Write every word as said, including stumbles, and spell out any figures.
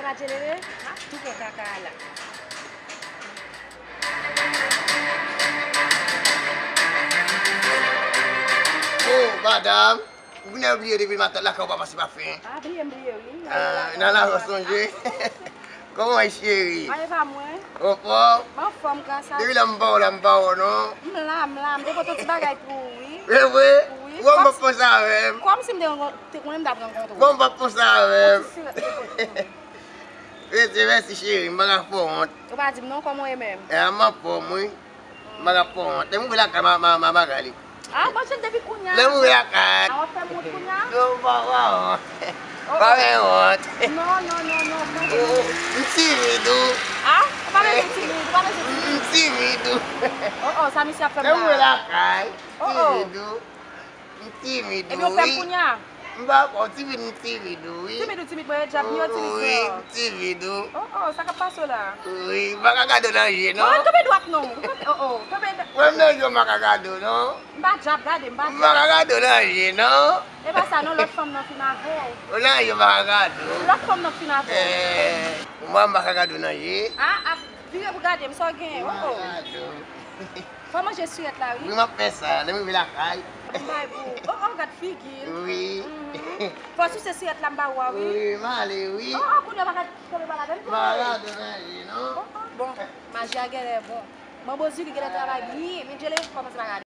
Adjelere, m ap tou pran kaka a la. Oh, madanm, ou vin bliye depi maten lakay ou pa pase pa fen. Ah, bliye m bliye, wi. Ah, nan la ou sonje. Kòman w ye, cheri? Mwen, e pa mwen. Anfòm? M anfòm, gras a Dye. Depi lè m pa wè w la, m pa wè w non. M la, m la, m te pote yon ti bagay pou ou, wi. E vre? Wi. Ou wè m p ap panse avè m. Kòmsi m te rankontre, te konnen m t ap rankontre w. Bon, m p ap panse avè m. Yon ti sirèt m te pote pou ou. Rete, mèsi cheri, m pa ka fè w wont. Ou pa di m non, kòman w ye menm? E, m anfòm, wi. M pa ka fè w wont. Lè m rive lakay, m a, m a, m a bagay li. Ah, bon, cheri, depi kounye a. Lè m rive lakay. Ah, w ap fè m wont kounye a? Non, m pa, pa wont. Oh, oh. Pa fè wont. Non, non, non, non, non. Oh, oh, m timid, wi. Ah, ou pa bezwen timid, ou pa bezwen timid. M timid, wi. Oh, oh, sa misye ap fè m la? Lè m rive lakay, oh, oh, timid, wi. M timid, wi. Epi w pè m kounye a? M pa kwè w timid, m timid, wi. Timid ou timid, mwen, djab, m yo timid, wi, frè. M timid, wi. Oh, oh, sa k ap pase w la? Wi, m pa ka gade w nan je, non. Mwen, kanpe dwat, non. Kanpe, oh, oh, kanpe. Wè m nan je w, m pa ka gade w, non. M pa djab, gade, m pa djab. M pa ka gade w nan je, non. E pa sa, non, lòt fanm nan fin avè w. Ou nan je, m pa ka gade w. Lòt fanm nan fin avè w. Eh, mwen, m pa ka gade w nan je. Ah, ah, vire pou gade m, sa w genyen, oh, oh. M pa ka gade w. Fò manje sirèt la, wi. Wi, m ap fè sa. Lè m rive lakay. M bay pou ou. Oh, oh, gad figi l. Wi. Mhm. Fò souse sirèt la, m ba ou a, wi. Wi, m ale, wi. Oh, oh, kounye a pa ka kenbe pa ladan, m kenbe. M pa ka manje, non. Oh, oh, bon. Maji a genlè bon. Manbo Zili genlè travay byen. Men Djelere kòmanse pa gade.